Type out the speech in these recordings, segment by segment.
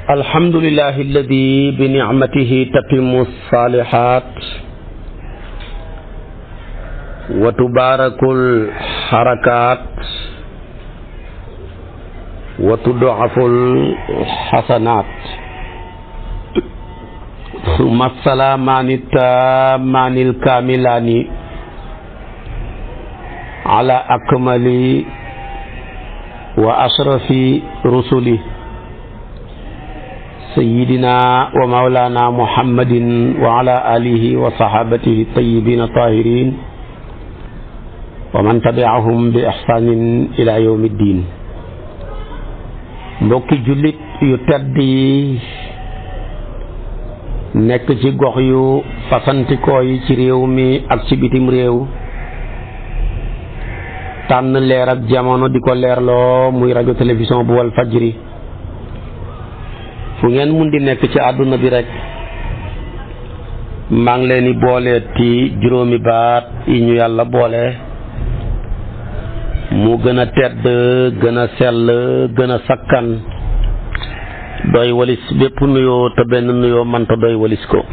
alhamdulillahi alladi bi ni'matihi tatimmu salihat wa tubarakul harakat wa tud'aful hasanat summa salamani tamanil kamilani ala akmali wa asrafi rusuli sayyidina wa mawlana muhammadin wa ala alihi wa sahabatihi tayyibin tahirin wa man tabi'ahum bi ihsanin ila yawmiddin. mbokki jullit yu tedd yi nekk ci gox yu fasantikoo yi ci réew mi ak ci bitim réew, tànn leer ak jamono di ko leerloo muy rajo télévision bu wal fajri. fu ngeen mun di nekk ci àdduna bi rek maa ngi leen di booleeti juróomi baat yi ñu yàlla boole mu gën a tedd, gën a sell, gën a sakkan, doy walis bépp nuyoo te benn nuyoo mënta doy walis ko.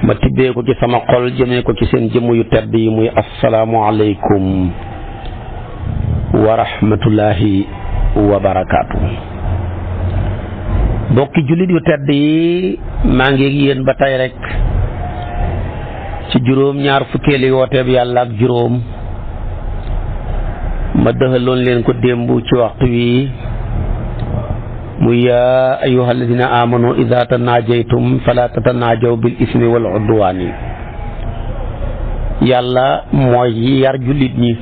ma tibbee ko ci sama xol jëmee ko ci seen jëmm yu tedd yi muy assalaamu aleykum wa rahmatullahi wa barakaatu. bokki jullit yu tedd yi maa ngi yéen ba tey rek ci juróom ñaar fukkeeli wooteeb yàlla ak juróom ma dëxaloon leen ko démb ci waxtu wi muy yaa ayyuha alladina amanu ida tanajaytum fala tatanaajaw bil ismi wal udwaani. yàlla mooy yar jullit ñi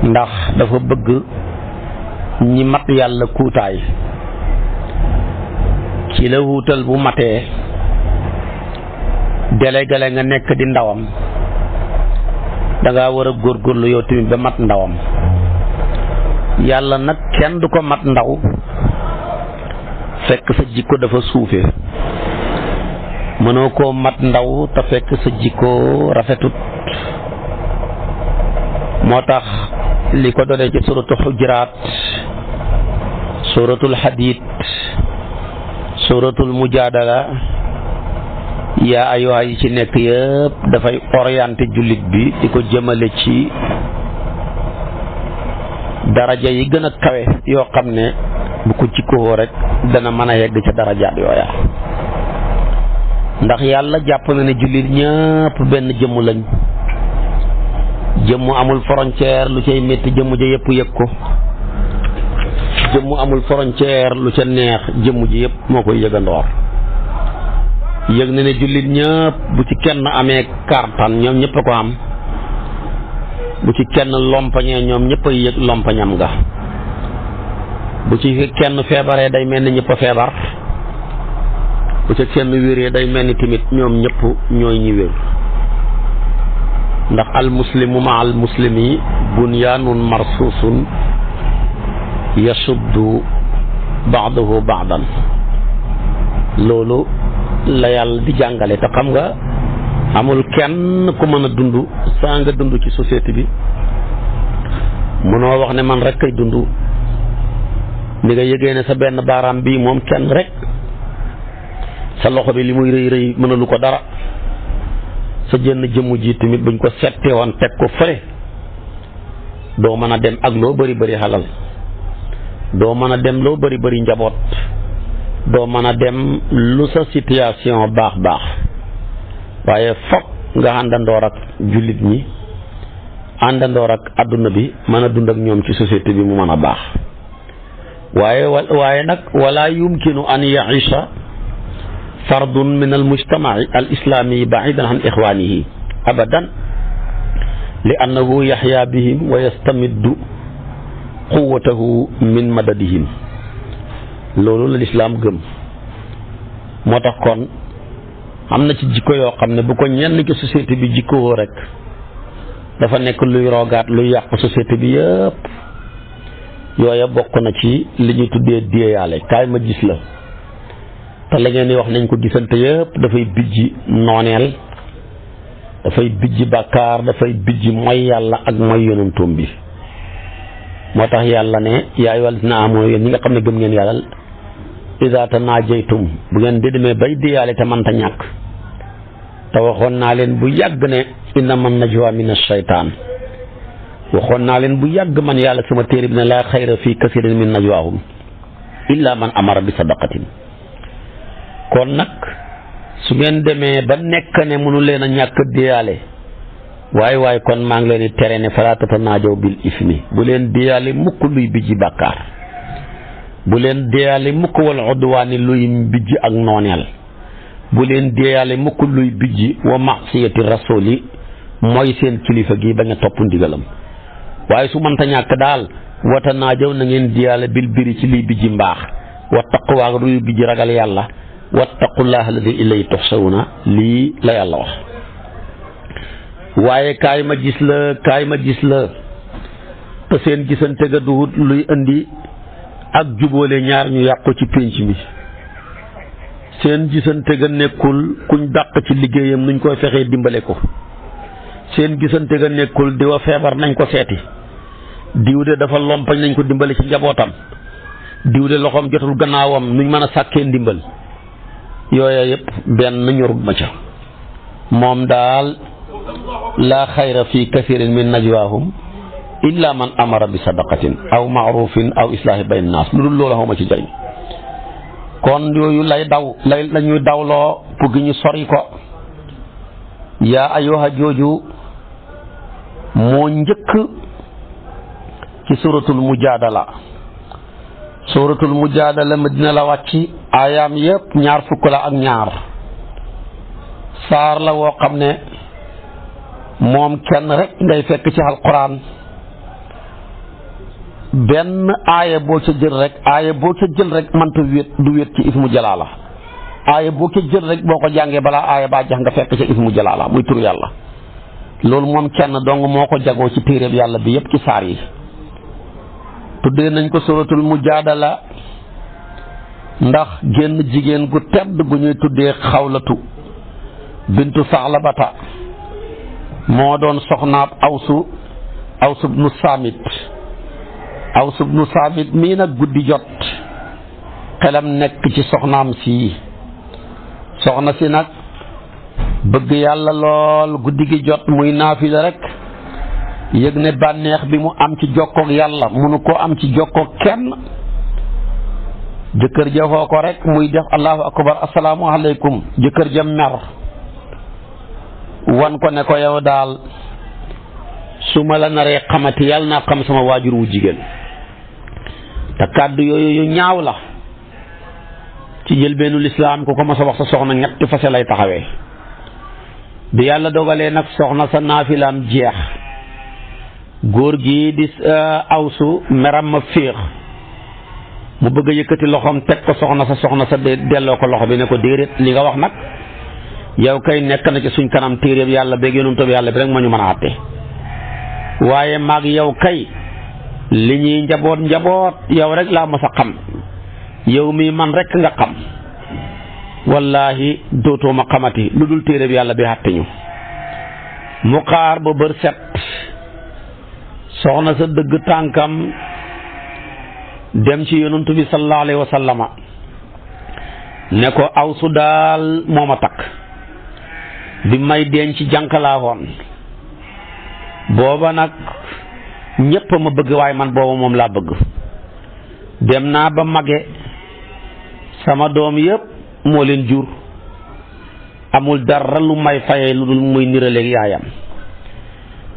ndax dafa bëgg ñi mat yàlla kuutaay. ci la wuutal bu matee délégué nga nekk di ndawam danga war a góorgóorlu yow tamit ba mat ndawam. yàlla nag kenn du ko mat ndaw fekk sa jikko dafa suufe. mënoo koo mat ndaw te fekk sa jikko rafetut. moo tax li ko doonee ci suratul xujuraat, suratul xadiid, suratul mujaadala, yaa ayyuha yi ci nekk yëpp dafay orienté jullit bi di ko jëmale ci daraja yi gën a kawe yoo xam ne bu ko jikkoo rek dana mën a yegg ca darajaat yooya. ndax yàlla jàpp na ne jullit ñëpp benn jëmm lañ. jëmm amul frontière lu cay métti jëmm ja yëpp yëg ko. jëmm amul frontière lu ca neex jëmm ji yëpp moo koy yëgandoor. yëg na ne jullit ñëpp bu ci kenn amee kartan ñoom ñëpp a ko am. bu ci kenn lompañee ñoom ñëpp a yëg lompañam nga. bu ci kenn feebaree day mel ni ñëpp a feebar. bu ci kenn wéree day mel ni tamit ñoom ñëpp ñooy ñi wér. ndax al muslimu ma al muslimi bunyaanun marsuusun yasuddu ba'dahu ba'dan. loolu la yàlla di jàngale te xam nga amul kenn ku mën a dund saa nga dund ci société bi mënoo wax ne man rek kay dund. ni nga yëgee ne sa benn baaraam bii moom kenn rek sa loxo bi li muy rëy rëy mënalu ko dara. sa jënn jëmm ji tamit buñ ko settee woon teg ko fële doo mën a dem ak loo bari bari xalal, doo mën a dem loo bari bari njaboot, doo mën a dem lu sa situation baax baax. waaye fokk nga àndandoor ak jullit ñi, àndandoor ak àdduna bi mën a dund ak ñoom ci société bi mu mën a baax. waaye nag wala yumkinu an yaisha fardun min al mujtamaci al islami baidan an ixwanihi abadan li annahu yaxya bihim wa yastamiddu quwwatahu min madadihim. loolu la lislaam gëm. moo tax kon am na ci jikko yoo xam ne bu ko ñenn ci société bi jikkoo rek dafa nekk luy roogaat luy yàq société bi yëpp. yooya bokk na ci li ñuy tuddee déeyaale kaay ma gis la te la ngeen di wax nañ ko gisante yëpp dafay bijji nooneel, dafay bijji bàkkaar, dafay bijji mooy yàlla ak mooy yonentoom bi. moo tax yàlla ne yaa ayyuhal lazina aamanu yéen ñi nga xam ne gëm ngeen yàlla izaa tanaajaytum bu ngeen di demee bay diyaale te mënta ñàkk te waxoon naa leen bu yàgg ne innamaa najwaa mina shaytaan waxoon naa leen bu yàgg man yàlla sama téere bi ne laa xayra fii kasiirin min najwaahum illaa man amara bi sadaqatin. kon nag su ngeen demee ba nekk ne mënu leen a ñàkk diyaale waaye kon maa ngi leen di tere ne falaa tatanaajaw bil ismi bu leen diyaale mukk luy bijji bàkkaar bu leen diyaale mukk wal udwaani luy bijji ak nooneel bu leen diyaale mukk luy bijji wa maasiyati rasuli mooy seen kilifa gi bañ a topp ndigalam waaye su mënta ñàkk daal watanaajaw na ngeen diyaale bil biri ci liy bijji mbaax wa taqwa luy bijji ragal yàlla wattaqullaha alladi ilayhi tuhsharuna lii la yàlla wax. waaye kaay ma gis la te seen gisante ga duhut luy indi ak jubóole ñaar ñu yàqu ci pénc mi seen gisante ga nekkul kuñ dàq ci liggéeyam nuñ koy fexee dimbale ko seen gisante ga nekkul diwa feebar nañ ko seeti diw de dafa lompañ nañ ko dimbale ci njabootam diw de loxoom jotul gannaawam nuñ mën a sàkkee ndimbal yooya yëpp benn ñorut ma ca moom daal laa xayra fi kathirin min najwaahum illa man amara bi sadaqatin aw maarufin aw islaahi bayna naas lu dul loolu xawma ci jëriñ kon yooyu lañuy dawloo pour gi ñu sori ko. yaa ayyuha jooju moo njëkk ci suratul mujaadala Madina la wàcc aayaam yëpp 20 la ak ñaar saar la woo xam ne moom kenn rek ngay fekk ci alquran benn aaya boo ca jël rek mënta wéet du wéet ci ismu jalaala aaya boo ca jël rek boo ko jàngee balaa aaya baa jax nga fekk ca ismu jalaala muy tur yàlla loolu moom kenn dong moo ko jagoo ci téeréb yàlla bi yëpp ci saar yi. tuddee nañ ko suratul mujaadala ndax génn jigéen gu tedd gu ñuy tuddee xawlatu bintu saxlabata moo doon soxnaab awsu bnu saamit mii nag guddi jot xelam nekk ci soxnaam si soxna si nag bëgg yàlla lool guddi gi jot muy naafila rek yëg ne bànneex bi mu am ci jokkoog yàlla munu koo am ci jokkoog kenn jëkkër ja foo ko rek muy def allahu akbar assalaamu alaykum jëkkër ja mer wan ko ne ko yow daal su ma la naree xamati yàlla naa xam sama waajur wu jigéen te kàddu yooyu yu ñaaw la ci njëlbeenu lislaam ku ko mas a wax sa soxna ñetti fase lay taxawee bi yàlla dogalee nag soxna sa naafilaam jeex góor gi di awsu meram ma féex mu bëgg a yëkkati loxoom teg ko soxna sa delloo ko loxo bi ne ko déedéet li nga wax nag yow kay nekk na ci suñ kanam téeréb yàlla beeg yonent bi yàlla bi rek moo ñu mën a àtte waaye maag yow kay li ñuy njaboot yow rek laa mas a xam yow mii man rek nga xam wallaahi dootoo ma xamati lu dul téeréb yàlla bi àtte ñu mu xaar ba bër set soxna sa dëgg tànkam dem ci yonent bi sallallahu alayhi wa sallama ne ko awsu daal moo ma takk bi may denc jànq laa woon booba nag ñépp ma bëgg waaye man booba moom laa bëgg dem naa ba mage sama doom yépp moo leen jur amul dara lu may fayee lu dul muy niraleeg yaayam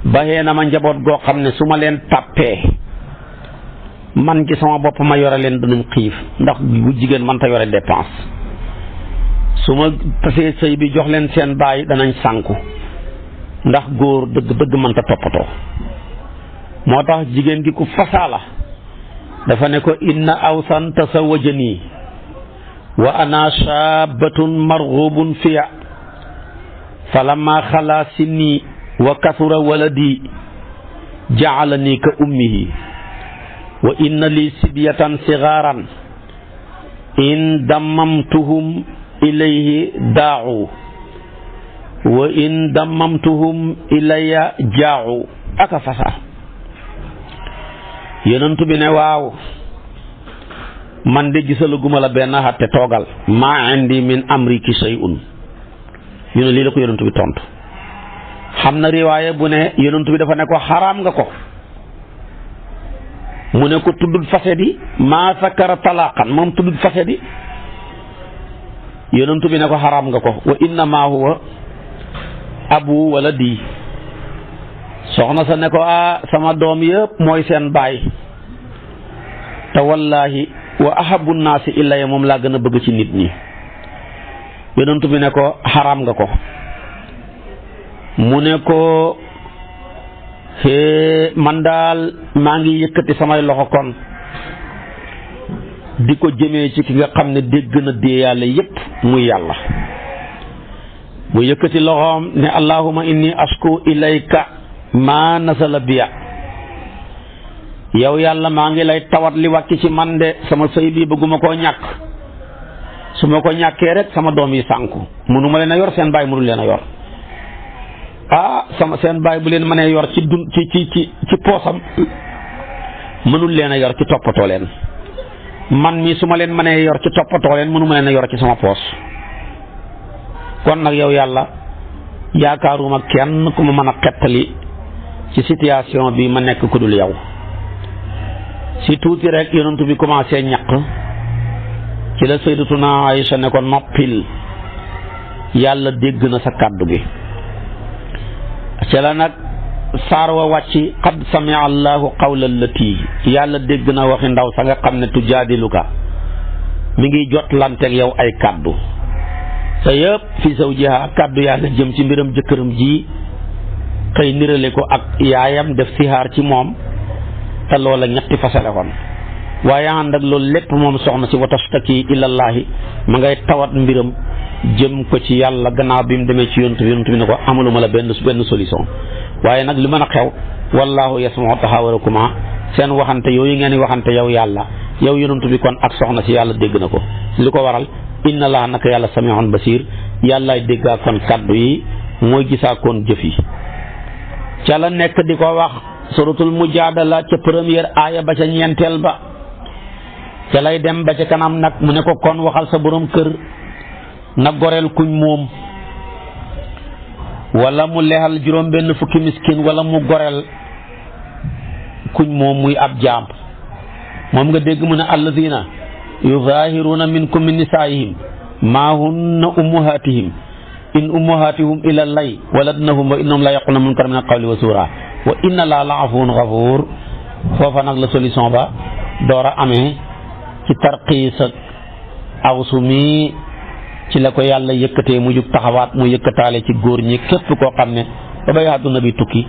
baxee na ma njaboot goo xam ne su ma leen tàppee man ci sama bopp ma yore leen danañ xiif ndax bu jigéen man ta yore dépense su ma tasee sëy bi jox leen seen baay danañ sànku ndax góor dëgg mën ta toppatoo moo tax jigéen gi ku fasaala dafa ne ko inna awsan tasawajani wa ana shabatun marghubun fiya falamma xala sinni wa kasura waladi ja'alani ka ummihi wa inna li sibyatan sigaran in dammamtuhum ilayhi daa'u wa in dammamtuhum ilayya jaa'u aka fasa yonent bi ne waaw man de gisalaguma la benn xatte toogal maa indi min amriki shay'un ñu ne lii la ko yonent bi tontu. xam na riwaaya bu ne yonent bi dafa ne ko xaraam nga ko mu ne ko tuddul fase di maa sakara talaqan moom tuddul fase di yonent bi ne ko xaraam nga ko wa innama huwa abu waladi soxna sa ne ko sama doom yëpp mooy seen baay te wallahi wa ahabu naasi illaya moom laa gën a bëgg ci nit ñi yonent bi ne ko xaraam nga ko mu ne ko man daal maa ngi yëkkati samay loxo kon di ko jëmee ci ki nga xam ne dégg na déeyaale yépp muy yàlla mu yëkkati loxoom ne allahumma inni asku ilayka ma nasala biya yow yàlla maa ngi lay tawat li wàcc ci man de sama sëy bi bëgguma koo ñàkk su ma ko ñàkkee rek sama doom yi sànku mënuma leen a yor seen baay mënul leen a yor sama seen baay bu leen mënee yor ci dun ci poosam mënul leen a yor ci toppatoo leen man mi su ma leen mënee yor ci toppatoo leen mënuma leen a yor ci sama poos kon nag yow yàlla yaakaaruma kenn ku ma mën a xettali ci situation bi ma nekk ku dul yow si tuuti rek yonent bi commencé ñaq ci la sayyidatuna Aïcha ne ko noppil yàlla dégg na sa kàddu gi ci la nag saar wa wàcc qad samia allahu qawla allati yàlla dégg na waxi ndaw sa nga xam ne tujaadiluka mi ngi jot lanteeg yow ay kàddu sa yëpp fi zawjiha kàddu yaa nga jëm ci mbiram jëkkëram ji xëy nirale ko ak yaayam def sihaar ci moom te loola ñetti fasale woon waaye ànd ak loolu lépp moom soxna si wa tashtaki ilallahi ma ngay tawat mbiram jëm ko ci yàlla gannaaw bi mu demee ci yonent bi ne ko amaluma la benn solution waaye nag li mën a xew wallahu yasma'u tahawurakuma seen waxante yooyu ngeen di waxante yow yàlla yow yonent bi kon ak soxna si yàlla dégg na ko li ko waral inna laa naka yàlla sami'un basir yàllaay déggaa kon kaddu yi mooy gisaa kon jëf yi ca la nekk di ko wax suratul mujaadala ca première aaya ba ca ñeenteel ba ca lay dem ba ca kanam nag mu ne ko kon waxal sa borom kër na goreel kuñ moom wala mu lexal juróom benn fukki miskin wala mu goreel kuñ moom muy ab jaam moom nga dégg mu ne alladina yuzahiruna minkum min nisaihim ma hunna ummuhatihim in ummuhatihum ila lay waladnahum wa innahum la yaquluna munkar min alqawli wa sura wa inna la afuwun ghafuur foofa nag la solution ba door a amee ci tarqiis ak awsu mi ci la ko yàlla yëkkatee mu jug taxawaat mu yëkkataale ci góor ñi képp koo xam ne ba bay àdduna bi tukki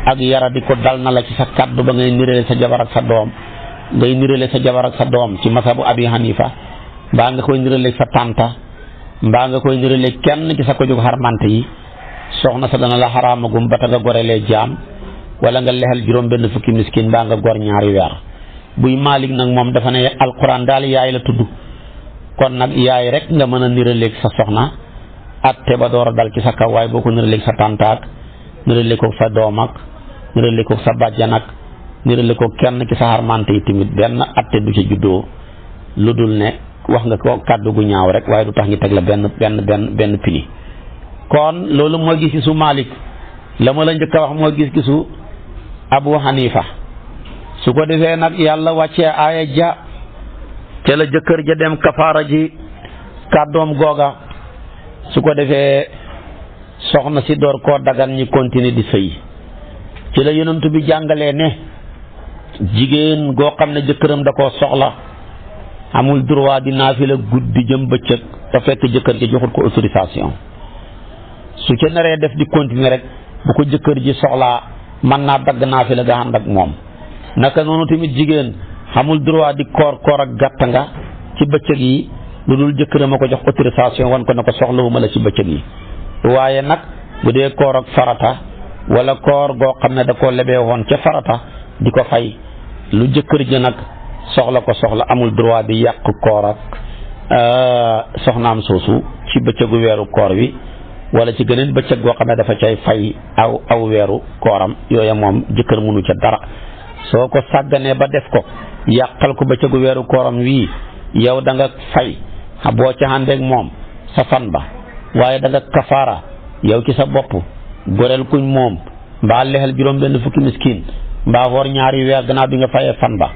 ak yara di ko dal na la ci sa kaddu ba ngay nirale sa jabar ak sa doom ngay nirale sa jabar ak sa doom ci masabu abi hanifa mbaa nga koy nirale sa tànta mbaa nga koy nirale kenn ci sa ko jóg xarmante yi soxna sa dana la xaraamagum ba ta nga gorelee jaam wala nga lexal juróom benn fukki miskin mbaa nga gor ñaari weer buy Maalik nag moom dafa ne alquran daal yaay la tudd kon nag yaay rek nga mën a niraleeg sa soxna atte ba door a dal ci sa kaw waaye boo ko niraleeg sa tàntaak nirale ko sa doom ak nirale ko sa bàjjan ak nirale ko kenn ci sa xarmante yi tamit benn atte du ci juddoo lu dul ne wax nga ko kàddu gu ñaaw rek waaye du tax ngi teg la benn pili kon loolu mooy gis-gisu Malik la ma la njëkk a wax mooy gis-gisu Abu Hanifa su ko defee nag yàlla wàccee aaya ja te la jëkkër ja dem kafaara ji kàddoom googa su ko defee soxna si door koo dagan ñi continuer di sëy ci la yonent bi jàngalee ne jigéen goo xam ne jëkkëram da koo soxla amul droit di naafila guddi jëm bëccëg te fekk jëkkër ji joxut ko autorisation su ca naree def di continuer rek bu ko jëkkër ji soxlaa mën naa dagg naafila nga ànd ak moom naka noonu tamit jigéen xamul droit di koor ak gàtta nga ci bëccëg yi lu dul jëkkëram a ko jox autorisation wan ko ne ko soxlawuma la ci bëccëg yi waaye nag bu dee koor ak farata wala koor goo xam ne da koo lebee woon ca farata di ko fay lu jëkkër ji nag soxla amul droit di yàq koor ak soxnaam soosu ci bëccëgu weeru koor wi wala ci geneen bëccëg goo xam ne dafa cay fay aw weeru kooram yooya moom jëkkër mënu ca dara soo ko sàgganee ba def ko yàqal ko bëccëgu weeru kooram wii yow da nga fay boo ca àndeek moom sa fan ba waaye da nga kafaara yow ci sa bopp goreel kuñ moom mbaa lexel juróom benn fukki miskin mbaa woor ñaari weer gannaaw bi nga fayee fan ba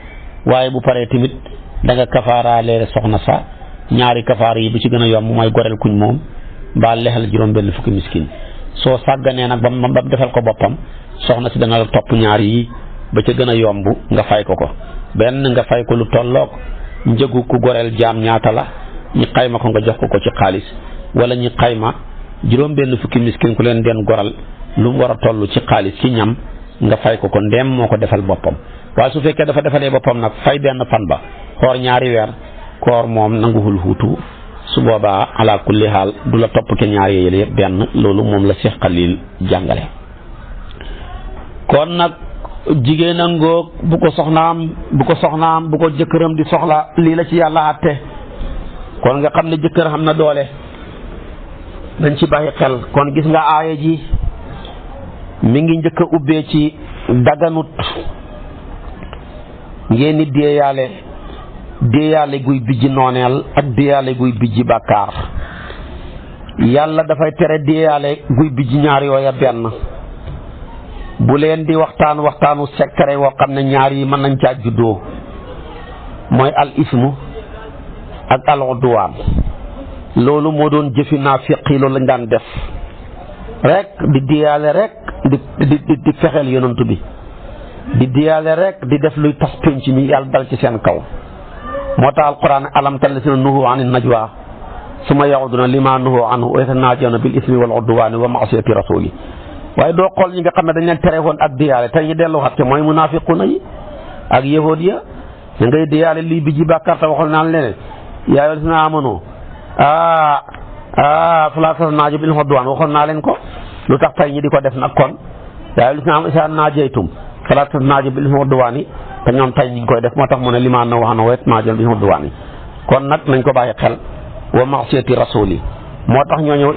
waaye bu paree tamit da nga kafaara leere soxna sa ñaari kafaara yi bu ci gën a yomb mooy goreel kuñ moom mbaa lexel juróom benn fukki miskin soo sàgganee nag ba mu defal ko boppam soxna si dana la topp ñaar yi ba ca gën a yomb nga fay ko benn nga fay ko lu tolloog njëgu ku goreel jaam ñaata la ñi xayma ko nga jox ko ci xaalis wala ñi xayma juróom benn fukki miskin ku leen den goral lu mu war a toll ci xaalis ci ñam nga fay ko ndeem moo ko defal boppam. waaye su fekkee dafa defalee boppam nag fay benn fan ba xoor ñaari weer koor moom nanguwul xuutu su boobaa ala kulli xaal du la topp ke ñaari yële yëpp benn loolu moom la Cheikh Khalil jàngale. kon nag jigéen a ngoog bu ko soxnaam bu ko jëkkëram di soxla lii la ci yàlla àtte kon nga xam ne jëkkër xam na doole dañ ci bàyyi xel. kon gis nga aaya ji mi ngi njëkk a ubbee ci daganut ngeen ni déeyaale guy bijji nooneel ak déeyaale guy bijji bàkkaar. yàlla dafay tere déeyaale guy bijji ñaar yooya benn bu leen di waxtaanu secret woo xam ne ñaar yi mën nañ caa juddoo mooy al ismu ak al udwaan. loolu moo doon jëfi naafiq yi loolu lañ daan def rek di diyaale rek di fexeel yonantu bi di diyaale rek di def luy tas pénc mi yàlla dal ci seen kaw. moo tax alquran alam tara llaziina nuhuu ani najwa summa yauduna lima nuhuu anhu wa yatanaajauna bil ismi wal udwaani wa maasiyati rasuli. waaye doo xool ñi nga xam ne dañ leen tere woon ak diyaale tey ñu delluwaat te mooy munaafiquna yi ak yahuud ya ñu ngay diyaale lii bi ji bàkkaar te waxoon naan leneen yaa ayyuhal laziina aamanu falaa tanaajuu bil udwaan waxoon naa leen ko lu tax tey ñi di ko def nag kon yaa ayyuhal laziina aamanu izaa naajaytum falaa tanaajuu bil udwaani te ñoom tey ñu ngi koy def moo tax mu ne limaa nuhuu anhu wa yatanaajauna bil udwaani kon nag nañ ko bàyyi xel wa ma'siyati rasuuli moo tax ñoo ñëw